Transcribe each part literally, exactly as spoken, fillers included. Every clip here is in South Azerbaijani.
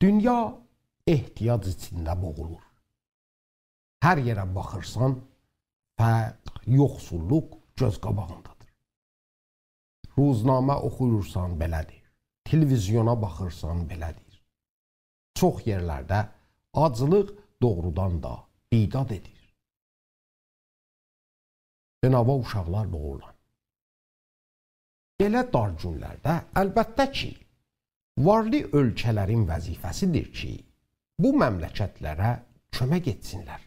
دونیا احتیاج ایچینده بوغولور. هر یئره باخیرسان، فقر، یوخسوللوق گؤز قاباغیندادیر. روزنامه اوخویورسان، بئله‌دیر. تلویزیونا باخیرسان، بئله‌دیر. چوخ یئرلرده آجلیق دوغرودان دا بیداد ائدیر. بینوا اوشاقلار دوغورولان. بئله دار گونلرده، البته کی، وارلی اؤلکه‌لرین وظیفه‌سیدیر کی، بو مملکتلره کؤمک ائتسینلر.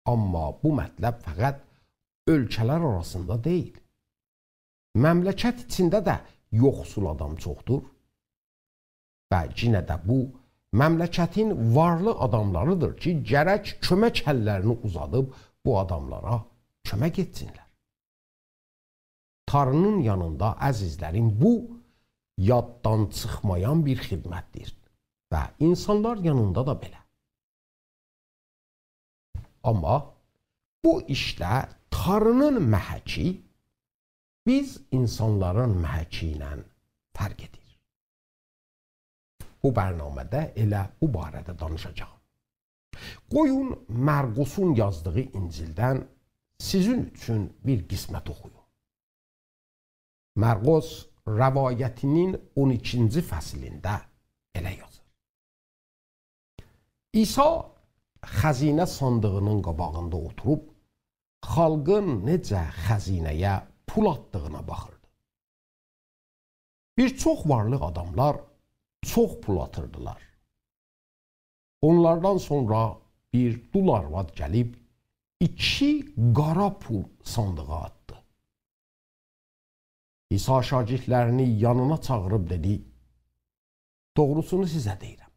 آمما بو مطلب فقط اؤلکه‌لر آراسیندا دئییل. مملکت ایچینده ده یوخسول آدام چوخدور. و یئنه ده بو، مملکتین وارلی آداملاریدیر کی، گرک کؤمک اللرینی اوزادیب بو آداملارا کؤمک ائتسینلر. تاری‌نین یانیندا، عزیزلریم، بو یاددان چیخمایان بیر خدمتدیر و اینسانلار یانیندا دا بئله. آمما بو ایشده تاری‌نین محکی بیز اینسانلارین محکی ایله فرق ائدیر. بو برنامه‌ده ائله بو باره‌ده دانیشاجاغام. قویون مرقسون یازدیغی انجیلدن سیزین اوچون بیر قسمت اوخویوم. مرقس روایتینین اون ایکینجی فصلینده بئله یازیر: عیسی خزینه صاندیغینین قاباغیندا اوتوروب، خالقین نئجه خزینه‌یه پول آتدیغینا باخیردی. بیر چوخ وارلی آداملار چوخ پول آتیردیلار. اونلاردان سونرا بیر دول آرواد گلیب، ایکی قارا پول صاندیغا آتدی. عیسی شاگردلرینی یانینا چاغیریب دئدی: «دوغروسونو سیزه دئییرم.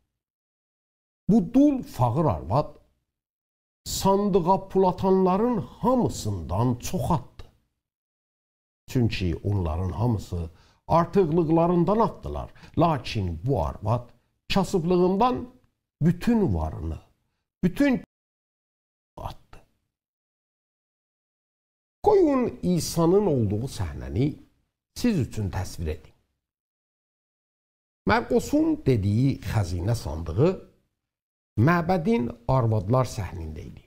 بو دول فاغیر آرواد صاندیغا پول آتانلارین هامیسیندان چوخ آتدی. چونکی اونلارین هامیسی آرتیقلیقلاریندان آتدیلار. لاکین بو آرواد کاسیبلیغیندان بوتون وارینی، بوتون آتدی.» قویون عیسی‌نین اولدوغو صحنه‌نی سیز اوچون تصویر ائدیم. مرقسون دئدیگی خزینه صاندیغی معبدین آروادلار صحنینده ایدی.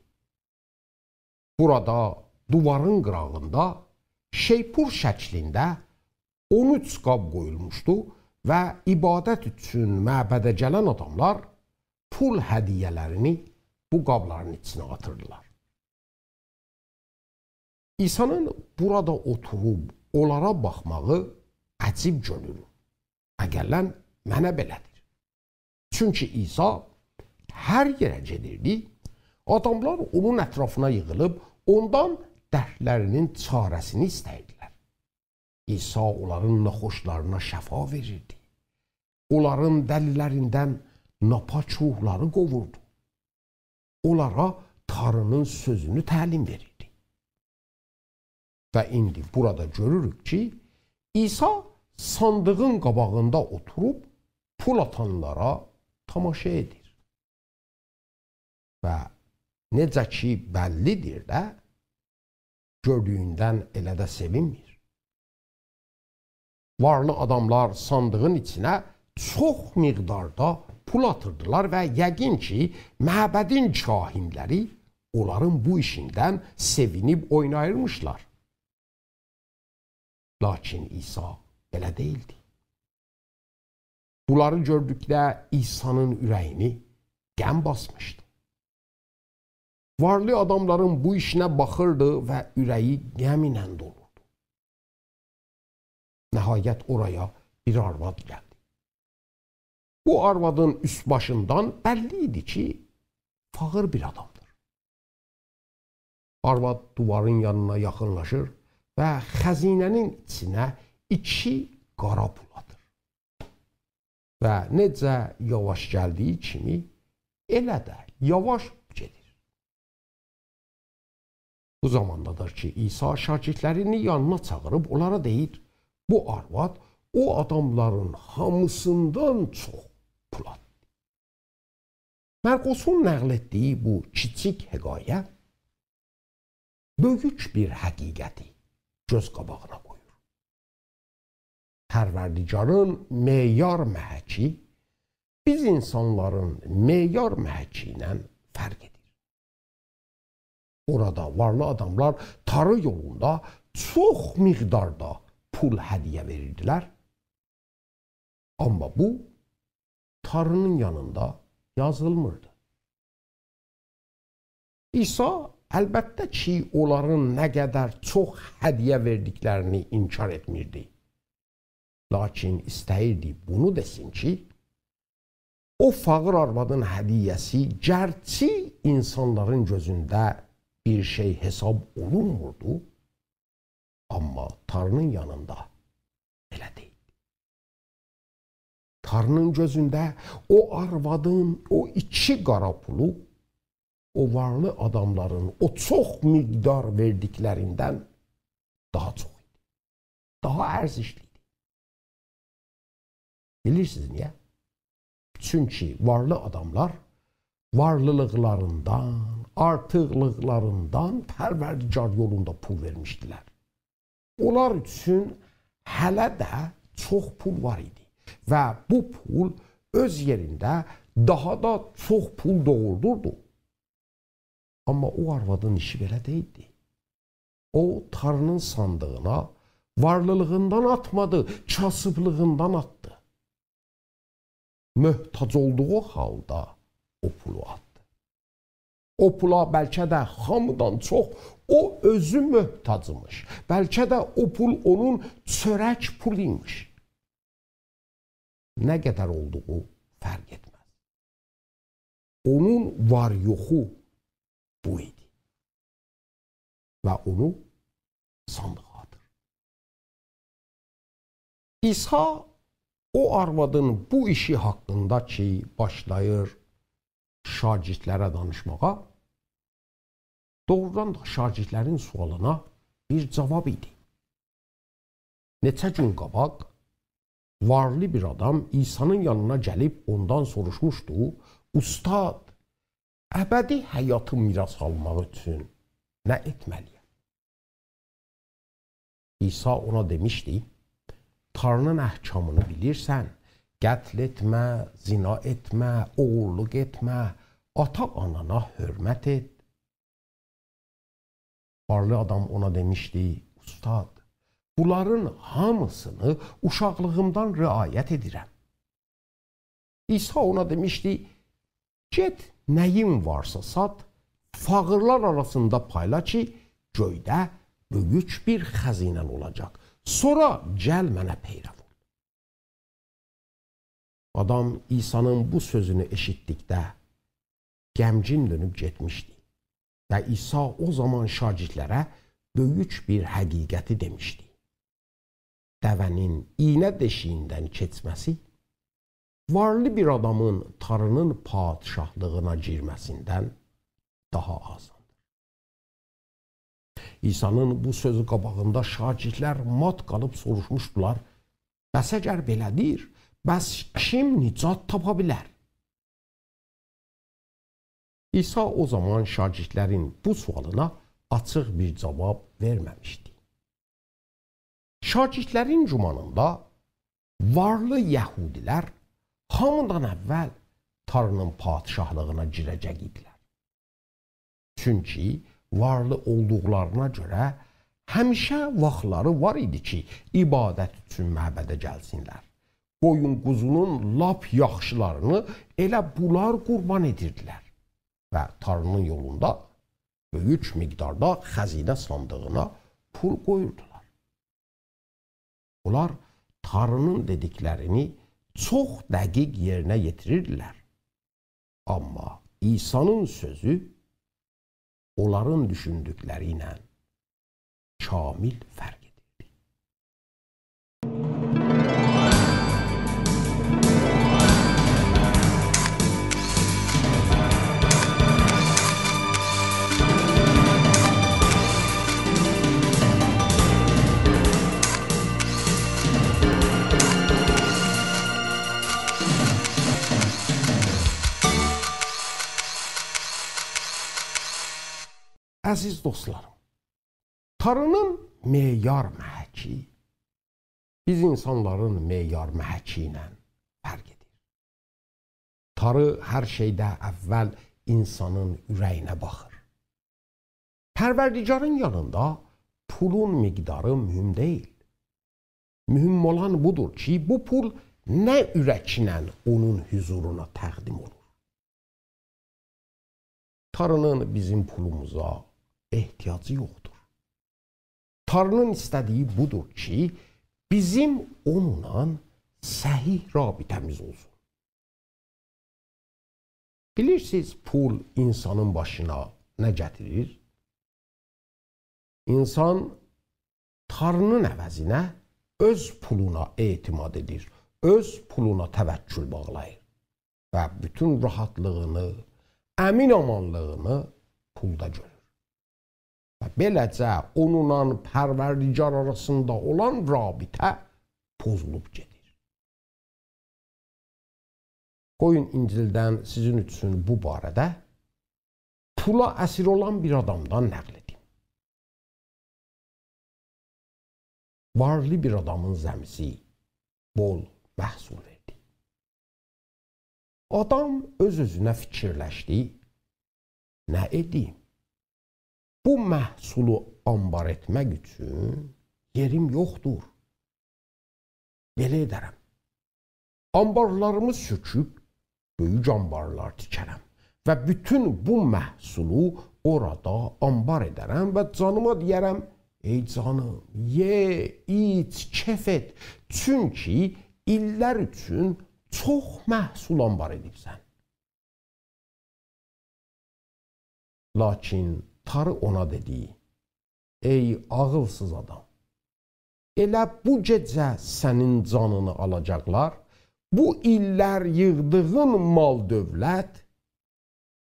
بورادا دیوارین قیراغیندا شیپور شکلینده اون اوچ قاب قویولموشدو و عبادت اوچون معبده گلن آداملار پول هدیه‌لرینی بو قابلارین ایچینه آتیردیلار. عیسی‌نین بورادا اوتوروب اونلارا باخماغی عجیب گؤرونور. اقلاً منه بئله‌دیر. چونکی عیسی هر یئره گئدیردی، آداملار اونون اطرافینا ییغیلیب اوندان دردلرینین چاره‌سینی ایسته‌ییردیلر. عیسی اونلارین ناخوشلارینا شفا وئریردی. اونلارین دلی‌لریندن ناپاک روحلاری قوووردو. اونلارا تاری‌نین سؤزونو تعلیم وئریردی. و ایندی بورادا گؤروروک کی، عیسی صاندیغین قاباغیندا اوتوروب پول آتانلارا تاماشا ائدیر. و نئجه کی بللی‌دیر ده، گؤردویوندن ائله ده سئوینمیر. وارلی آداملار صاندیغین ایچینه چوخ مقداردا پول آتیردیلار و یقین کی، معبدین کاهن‌لری اونلارین بو ایشیندن سئوینیب اویناییرمیشلار. لاکین عیسی بئله دئییلدی. بونلاری گؤردوکده عیسی‌نین اوره‌یینی غم باسمیشدی. وارلی آداملارین بو ایشینه باخیردی و اوره‌یی غم ایله دولوردو. نهایت اورایا بیر آرواد گلدی. بو آروادین اوست باشیندان بللی ایدی کی، فاغیر بیر آدامدیر. آرواد دیوارین یانینا یاخینلاشیر و خزینه‌نین ایچینه ایکی قارا پول آتیر. و نئجه یاواش گلدیگی کیمی، ائله ده یاواش گئدیر. بو زاماندادیر کی، عیسی شاگردلرینی یانینا چاغیریب اونلارا دئییر: بو آرواد او آداملارین هامیسیندان چوخ پول آتدی. مرقسون نقل ائتدیگی بو کیچیک حکایه بؤیوک بیر حقیقتی گؤز قاباغینا قویور. پروردگارین معیار محکی بیز اینسانلارین معیار محکی ایله فرق ائدیر. اورادا وارلی آداملار تاری یولوندا چوخ مقداردا پول هدیه وئریردیلر. آمما بو، تارینین یانیندا یازیلمیردی. عیسی، البته کی، اونلارین نه قدر چوخ هدیه وئردیکلرینی انکار ائتمیردی. لاکین ایسته‌ییردی بونو دئسین کی، او فاغیر آروادین هدیه‌سی گرچی اینسانلارین گؤزونده بیر شئی حساب اولونموردو، آمما تارینین یانیندا ائله دئییل. تارینین گؤزونده او آروادین او ایکی قارا پولو او وارلی آداملارین او چوخ مقدار وئردیکلریندن داها چوخ ایدی. داها ارزشلی ایدی. بیلیرسینیز نییه؟ چونکی وارلی آداملار وارلیلیقلاریندان، آرتیقلیقلاریندان پروردگار یولوندا پول وئرمیشدیلر. اونلار اوچون هله ده چوخ پول وار ایدی و بو پول اؤز یئرینده داها دا چوخ پول دوغوردوردو. آمما او آروادین ایشی بئله دئییلدی. او، تارینین صاندیغینا وارلیلیغیندان آتمادی، کاسیبلیغیندان آتدی. محتاج اولدوغو حالدا او پولو آتدی. او پولا بلکه ده هامیدان چوخ او اؤزو محتاجمیش. بلکه ده او پول اونون چؤرک پولو ایمیش. نه قدر اولدوغو فرق ائتمز. اونون وار-یوخو بو ایدی. و اونو صاندیغا آتیر. عیسی او آروادین بو ایشی حاقیندا کی، باشلاییر شاگردلره دانیشماغا، دوغرودان دا شاگردلرین سؤالینا بیر جاواب ایدی. نئچه گون قاباق وارلی بیر آدام عیسی‌نین یانینا گلیب اوندان سوروشموشدو: «اوستاد، ابدی حیاتی میراث آلماق اوچون نه ائتمه‌لی‌یم؟» عیسی اونا دئمیشدی: «تاری‌نین احکامینی بیلیرسن: قتل ائتمه، زنا ائتمه، اوغورلوق ائتمه، آتا-آنانا حؤرمت ائت.» وارلی آدام اونا دئمیشدی: «اوستاد، بونلارین هامیسینی اوشاقلیغیمدان رعایت ائدیرم.» عیسی اونا دئمیشدی: «گئت، نه‌یین وارسا سات، فقیرلر آراسیندا پایلا کی، گؤیده بؤیوک بیر خزینه‌ن اولاجاق. سونرا گل منه پیرو اول.» آدام عیسی‌نین بو سؤزونو ائشیتدیکده غمگین دؤنوب گئتمیشدی. و عیسی او زامان شاگردلره بؤیوک بیر حقیقتی دئمیشدی: دوه‌نین ایینه دئشیییندن کئچمه‌سی وارلی بیر آدامین تاری‌نین پادشاهلیغینا گیرمه‌سیندن داها آساندیر. عیسی‌نین بو سؤزو قاباغیندا شاگردلر مات قالیب سوروشموشدولار: «بس اگر بئله‌دیر، بس کیم نجات تاپا بیلر؟» عیسی او زامان شاگردلرین بو سؤالینا آچیق بیر جاواب وئرمه‌میشدی. شاگردلرین گمانیندا وارلی یهودی‌لر هامیدان اول تاری‌نین پادشاهلیغینا گیره‌جک ایدیلر. چونکی وارلی اولدوقلارینا گؤره همیشه واختلاری وار ایدی کی، عبادت اوچون معبده گلسینلر. قویون-قوزونون لاپ یاخشیلارینی ائله بونلار قوربان ائدیردیلر و تاری‌نین یولوندا بؤیوک مقداردا خزینه صاندیغینا پول قویوردولار. اونلار تاری‌نین دئدیکلرینی چوخ دقیق یئرینه یئتیریردیلر. آمما عیسی‌نین سؤزو اونلارین دوشوندوکلری ایله کامل فرق ائدیردی. عزیز دوستلاریم، تاری‌نین معیار محکی بیز اینسانلارین معیار محکی ایله فرق ائدیر. تاری هر شئیده اول اینسانین اوره‌یینه باخیر. پروردگارین یانیندا پولون مقداری مهم دئییل. مهم اولان بودور کی، بو پول نه اورکله اونون حضورونا تقدیم اولور. تاری‌نین بیزیم پولوموزا احتیاجی یوخدور. تاری‌نین ایسته‌دیگی بودور کی، بیزیم اونونلا صحیح رابطه‌میز اولسون. بیلیرسینیز، پول اینسانین باشینا نه گتیریر؟ اینسان تاری‌نین عوضینه اؤز پولونا اعتماد ائدیر، اؤز پولونا توکل باغلاییر و بوتون راحتلیغینی، امین-آمانلیغینی پولدا گؤرور. و بئله‌جه اونونلا پروردگار آراسیندا اولان رابطه پوزولوب گئدیر. قویون انجیلدن سیزین اوچون بو باره‌ده پولا اسیر اولان بیر آدامدان نقل ائدیم. وارلی بیر آدامین زمیسی بول محصول وئردی. آدام اؤز-اؤزونه فیکیرلشدی: «نه ائدیم؟ بو محصولو آنبار ائتمک اوچون یئریم یوخدور. بئله ائده‌رم. آنبارلاریمی سؤکوب بؤیوک آنبارلار تیکه‌رم و بوتون بو محصولو اورادا آنبار ائده‌رم و جانیما دئیه‌رم: ای جانیم، یئ، ایچ، کئف ائت، چونکی ایللر اوچون چوخ محصول آنبار ائدیبسن.» لاکین تاری اونا دئدی: «ای عاغیلسیز آدام، ائله بو گئجه سنین جانینی آلاجاقلار، بو ایللر ییغدیغین مال-دؤولت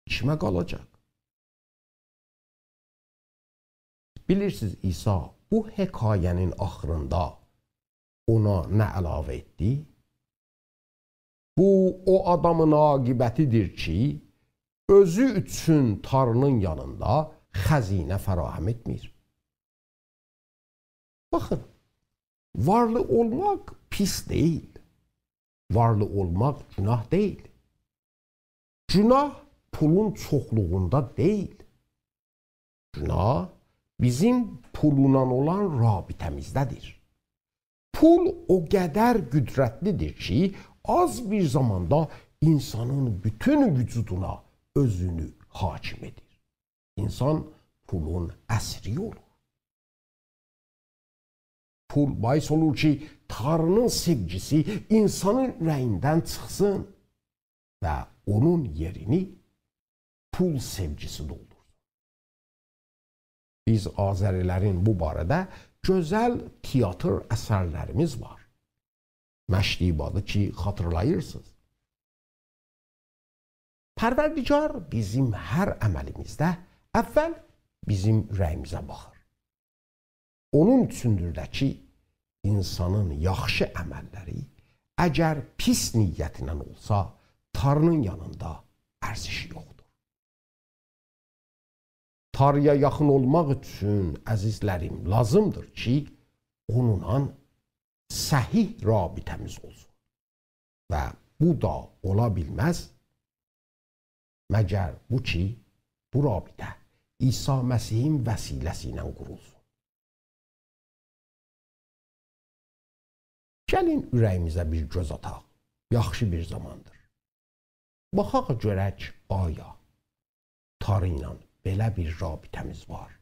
کیمه قالاجاق؟» بیلیرسینیز، عیسی بو حکایه‌نین آخیریندا اونا نه علاوه ائتدی؟ «بو او آدامین عاقبتی‌دیر کی، اؤزو اوچون تاری‌نین یانیندا خزینه فراهم ائتمیر.» باخین، وارلی اولماق پیس دئییل. وارلی اولماق گوناه دئییل. گوناه پولون چوخلوغوندا دئییل. گوناه بیزیم پولونان اولان رابطه‌میزده‌دیر. پول او قدر قدرتلی‌دیر کی، آز بیر زاماندا اینسانین بوتون وجودونا اؤزونو حاکم ائدیر. اینسان پولون اسیری اولور. پول باعث اولور کی، تاری‌نین سئوگیسی اینسانین اوره‌ییندن چیخسین و اونون یئرینی پول سئوگیسی دولدورسون. بیز آذری‌لرین بو باره‌ده گؤزل تئاتر اثرلریمیز وار. مشتی بادی کی، خاطیرلاییرسینیز. پروردگار بیزیم هر عملیمیزده اول بیزیم اوره‌ییمیزه باخیر. اونون اوچوندور ده کی، اینسانین یاخشی عمللری، اگر پیس نیتینن اولسا، تاری‌نین یانیندا ارزشی یوخدور. تاری‌یا یاخین اولماق اوچون، عزیزلریم، لازیمدیر کی، اونونلا صحیح رابطه‌میز اولسون. و بو دا اولا بیلمز، مگر بو کی، بو رابطه عیسی مسیحین وسیله‌سی ایله قورولسون. گلین اوره‌ییمیزه بیر گؤز آتاق. یاخشی بیر زاماندیر. باخاق گؤرک، آیا تاری ایله بئله بیر رابطه‌میز وار؟